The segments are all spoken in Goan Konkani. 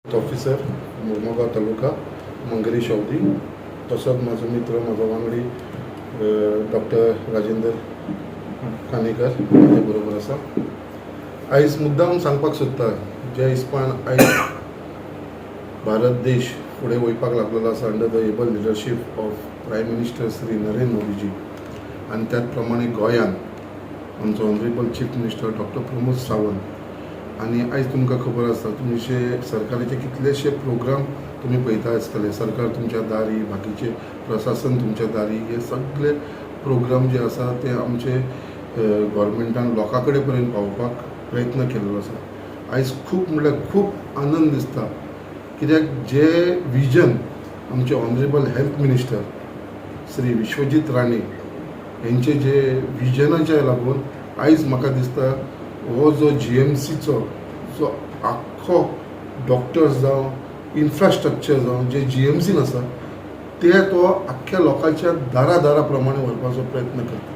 ऑफिसर, मुरमुगांव तालुका, मंगेश अवधी. तसोच म्हाजो मित्र, म्हाजो वांगडी डॉक्टर राजेंद्र कानेकर म्हाजे बरोबर आसा. आयज मुद्दाम सांगपाक सोदता, जे हिसपान आयज भारत देश फुडें वयपाक लागलेलो आसा under the able leadership of Prime Minister Shri Narendra Modiji आनी त्याच प्रमाणे गोंयांत आमचो honourable chief minister doctor Pramod Sawant. आनी आयज तुमकां खबर आसा, तुमचे सरकाराचे कितलेशे प्रोग्राम तुमी पळयता आसतले, सरकार तुमच्या दारी, बाकीचे प्रशासन तुमच्या दारी, हे सगळे प्रोग्राम जे आसा ते आमचे गोवोरमेंटान लोकां कडेन पर्यंत पावोवपाक प्रयत्न केल्लो आसा. आयज खूब म्हणल्यार खूब आनंद दिसता, कित्याक जे विजन आमचे honourable health minister Shri Vishwajit Rane हेंचे जे विजनाच्या लागून आयज म्हाका दिसता हो जो जीएमसीचो जो आख्खो डॉक्टर्स जावं, इन्फ्रास्ट्रक्चर जावं, जे जीएमसीन आसा ते तो आख्ख्या लोकांच्या दारा दारा प्रमाणे व्हरपाचो प्रयत्न करता.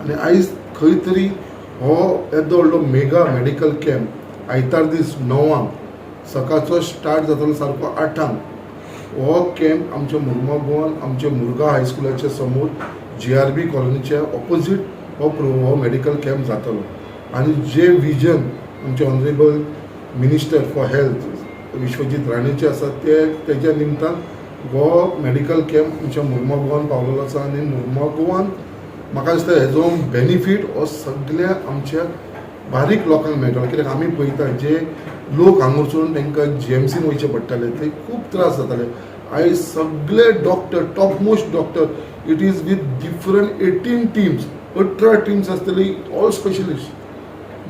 आनी आयज खंय तरी हो येदो व्हडलो मेगा मेडिकल कॅम्प आयतार दीस 9आंक सकाळचो स्टार्ट जातलो, सारको 8आंक. हो कॅम्प आमच्या मुरमुगांवान, आमच्या मुरगांव हायस्कुलाच्या समोर, जीआरबी कॉलनीच्या ऑपोजीट हो मेडिकल कॅम्प जातलो. आनी जे विजन आमचे honourable minister for health Vishwajit राणेचे आसा, ते तेज्या निमतान हो मेडिकल कॅम्प आमच्या मुरमुगांवान पावलेलो आसा. आनी मुरमुगांवान म्हाका दिसता हेजो बेनिफीट हो सगळ्या आमच्या बारीक लोकांक मेळटलो, कित्याक आमी पळयता जे लोक हांगासरून तांकां जीएमसीन वयचे पडटाले, ते खूब त्रास जाताले. आयज सगळे doctor, top most doctor, it is with different 18 teams, 18 teams आसतली, ऑल स्पेशलिस्ट.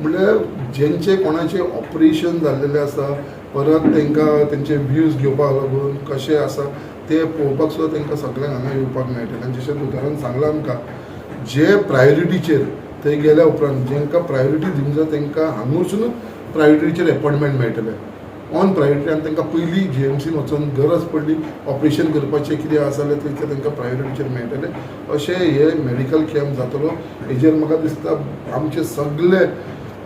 म्हणल्यार जेंचे कोणाचे ऑपरेशन जाल्लेलें आसा, परत तांकां तेंचे व्यूज घेवपाक लागून कशें आसा ते पळोवपाक सुद्दां तांकां सगळ्यांक हांगा येवपाक मेळटलें. आनी जशें दोतोरान सांगलां आमकां, जे प्रायोरिटीचेर थंय गेल्या उपरांत जेंकां प्रायोरिटी दिवंक जाय तांकां हांगासुनूच प्रायोरिटीचेर एपॉयंटमेंट मेळटलें, ऑन प्रायोरिटी. आनी तांकां पयलीं जीएमसीन वचोन गरज पडली ऑपरेशन करपाचें कितें आसा जाल्यार थंयसर तांकां प्रायोरिटीचेर मेळटलें. अशें हे मेडिकल कॅम्प जातलो. हेजेर म्हाका दिसता आमचे सगळे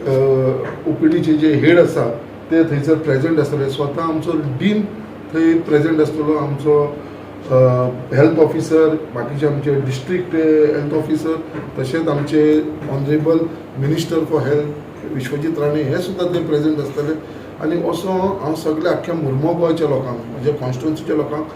ओपीडीचे जे हेड आसा ते थंयसर प्रेजंट आसतले, स्वता आमचो डीन थंय प्रेजंट आसतलो, आमचो हेल्थ ऑफिसर, बाकीचे आमचे डिस्ट्रिक्ट हेल्थ ऑफिसर, तशेंच आमचे honourable minister for health Vishwajit Rane हे सुद्दां थंय प्रेजंट आसतले. आनी असो हांव सगल्या आख्ख्या मुरमो गोंयच्या लोकांक, म्हज्या कॉन्स्टिट्युन्सीच्या लोकांक,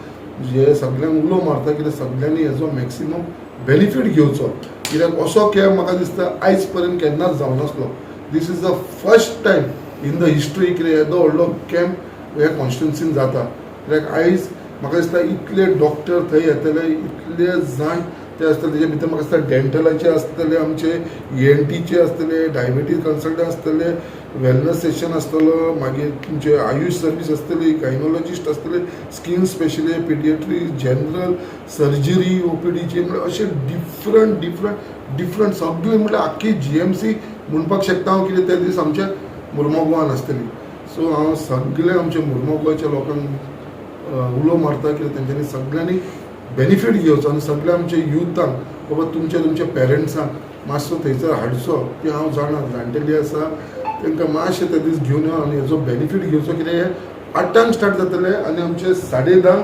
जे सगल्यांक उलो मारता कित्याक सगल्यांनी हेजो मॅक्सिमम बेनिफीट घेवचो, कित्याक असो कॅम्प म्हाका दिसता आयज पर्यंत केन्नाच जावनासलो. This is the first time in the history कितें येदो व्हडलो कॅम्प ह्या कॉन्स्टिट्युन्सीन जाता. कित्याक आयज म्हाका दिसता इतले डॉक्टर थंय येतले, इतले जाण ते आसतले. तेजे भितर म्हाका दिसता डेंटलाचे आसतले, आमचे ईएनटीचे आसतले, डायबिटीज कन्सल्टंट आसतले, वेलनस सेशन आसतलो, मागीर तुमचे आयुष सर्वीस आसतली, गायनोलॉजिस्ट आसतले, skin specialist, pediatry, general surgery ओपीडीचे, म्हणल्यार अशे डिफरंट डिफरंट डिफरंट सगळे, म्हणल्यार आख्खी जीएमसी म्हणपाक शकता हांव, कितें ते दीस आमच्या मुरमो गोवान आसतली. सो हांव सगळे आमच्या मुरमो गोंयच्या लोकांक उलो मारता कित्याक तेंच्यांनी सगळ्यांनी बेनिफीट घेवचो. आनी सगळ्या आमच्या युथांक, बाबा तुमच्या तुमच्या पेरंट्सांक मातसो थंयसर हाडचो की हांव जाणा जाणटेली आसा, तांकां मातशें ते दीस घेवन यो आनी हेजो बेनिफीट घेवचो. कितें हे 8आंक स्टार्ट जातले आनी आमचे 10:30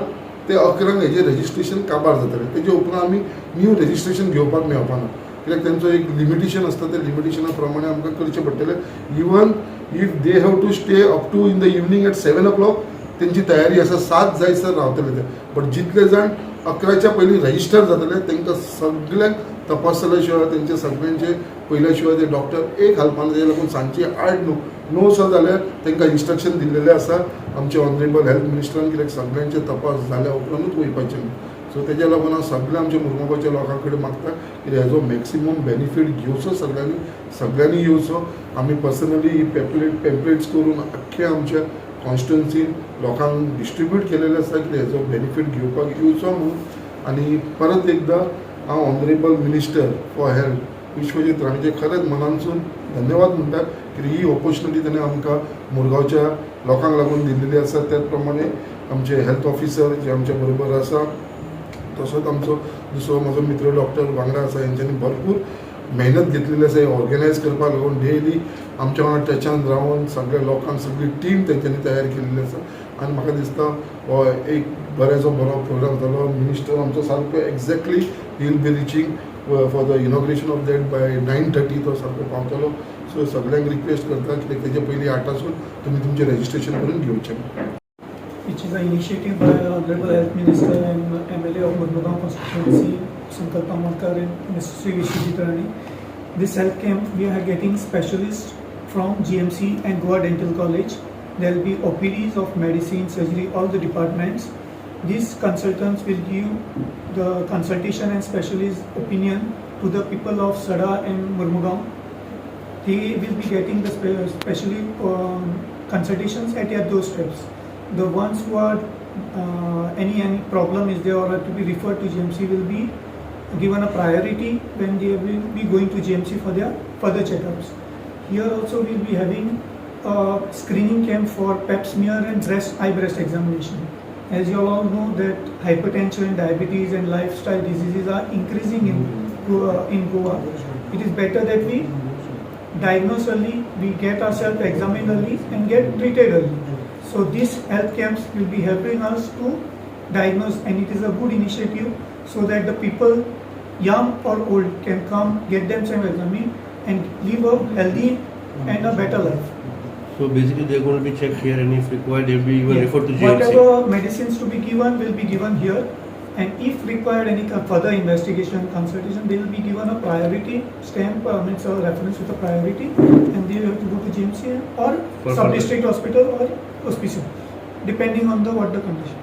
ते 11आंक हेजें रजिस्ट्रेशन काबार जातलें. तेजे उपरांत आमी न्यू रजिस्ट्रेशन घेवपाक मेळपाना, कित्याक तेंचो एक लिमिटेशन आसता, त्या लिमिटेशना प्रमाणे आमकां करचें पडटलें. Even if they have to stay up to in the evening at 7 o'clock, तेंची तयारी आसा, 7 जायसर रावतले ते. बट जितले जाण 11च्या पयलीं रजिस्टर जातले तांकां सगल्यांक तपासल्या शिवाय, तेंचे सगळ्यांचे पयल्या शिवाय ते डॉक्टर एक हालपाना. तेजे लागून सांजची 8 णव णव सो जाल्यार तांकां इन्स्ट्रक्शन दिल्लेलें आसा आमचे ऑनरेबल हेल्थ मिनिस्टरान, कित्याक सगळ्यांचे तपास जाल्या उपरांतूच वयपाचें म्हणून. सो तेज्या लागून हांव सगळ्या आमच्या मुरमुगांवच्या लोकां कडेन मागता की हेजो मॅक्सिमम बेनिफीट घेवचो सगळ्यांनी, सगळ्यांनी येवचो. आमी पर्सनली ही पेम्पलेट्स करून आख्ख्या आमच्या कॉन्स्टिट्युन्सीन लोकांक डिस्ट्रिब्यूट केलेले आसा की हेजो बेनिफीट घेवपाक येवचो म्हणून. आनी परत एकदां हांव honourable minister for health Vishwajit राणेचे खरेंच मनानसून धन्यवाद म्हणटा की ही ऑपॉर्च्युनिटी ताणें आमकां मुरगांवच्या लोकांक लागून दिल्लेली आसा. त्याच प्रमाणे आमचे हेल्थ ऑफिसर जे आमच्या बरोबर आसा, तसोच आमचो दुसरो म्हजो मित्र डॉक्टर वांगडा आसा, हेंच्यांनी भरपूर मेहनत घेतलेली आसा ऑर्गनायज करपाक लागून. डेली आमच्या वांगडा टचान रावन सगळ्या लोकांक, सगळी टीम तेंच्यांनी तयार केल्ली आसा आनी म्हाका दिसता हो एक बऱ्याचो बरो प्रोग्राम जालो. मिनिस्टर आमचो सारको exactly he will be reaching for the inauguration of that by 9:30. तो सारको पावतलो. सो सगळ्यांक रिक्वेस्ट करता कित्याक तेजे पयलीं आठासून तुमी तुमचें रजिस्ट्रेशन करून घेवचें. Which is an initiative by Honorable Health Minister and MLA of Murmugao constituency, Sankalp Amonkar and Mr. Sri Vishwajit Rane. This health camp, we are getting specialists from GMC and Goa Dental College. There will be OPDs of medicine, surgery, all the departments. These consultants will give the consultation and specialist opinion to the people of Sada and Murmugao. They will be getting the specially consultations at their doorsteps. The ones who are any problem is there or have to be referred to GMC will be given a priority when they will be going to GMC for their further checkups. Here also we'll be having a screening camp for pap smear and breast eye breast examination. As you all know that hypertension, diabetes and lifestyle diseases are increasing in Goa. It is better that we diagnose early, we get ourselves examined early and get treated early. So these health camps will be helping us to diagnose, and it is a good initiative so that the people, young or old, can come, get themselves examined and live a healthy and a better life. So basically, they're going to be checked here, and if required, they'll be even referred to GMC. Whatever medicines to be given will be given here, and if required any further investigation, consultation, they will be given a priority stamp, means a reference with a priority, and they have to go to GMC or For sub-district hospital or hospital, depending on the what the condition.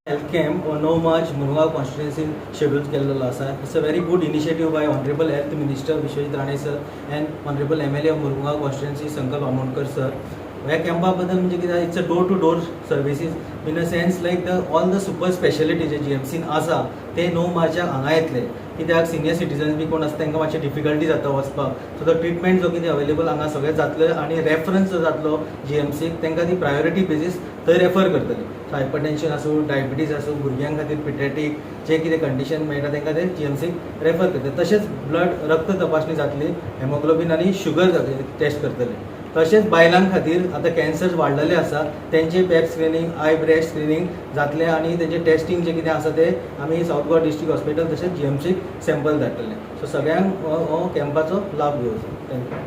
Health camp 9 March Murgaon कॉन्स्टिट्युएन्सीन schedule केल्लो आसा. It's a very good initiative by Honourable Health Minister Vishwajit Rane sir and Honourable MLA of Murmugao constituency Sankalp Amonkar sir. ह्या कॅम्पा बद्दल म्हणजे कितें, it's a door to door services in a sense like the all the super speciality जे जीएमसीन आसा ते 9 मार्चाक हांगा येतले, कित्याक सिनियर सिटीजन्स बी कोण आसा तांकां मातशें डिफिकल्टी जाता वचपाक. सो तो ट्रिटमेंट जो कितें अवेलेबल हांगा सगळें जातलें आनी रेफरन्स जो जातलो जीएमसीक, तांकां ती प्रायोरिटी बेजीस थंय रेफर करतले. सो हायपरटेन्शन आसूं, डायबिटीज आसूं, भुरग्यां खातीर पिडियाट्रीक जे कितें कंडिशन मेळटा तांकां ते जीएमसीक रेफर करतले. तशेंच ब्लड रक्त तपासणी जातली, हेमोग्लोबीन आनी शुगर टेस्ट करतले. तशेंच बायलां खातीर आतां कॅन्सर वाडलेले आसा, तेंचे pap screening, eye breast screening जातलें आनी तेंचे टेस्टींग जें कितें आसा तें आमी सावथ गोवा डिस्ट्रिक्ट हॉस्पिटल तशेंच जीएमसीक सॅम्पल धाडटले. सो सगळ्यांक हो कॅम्पाचो लाभ घेवचो. Thank you.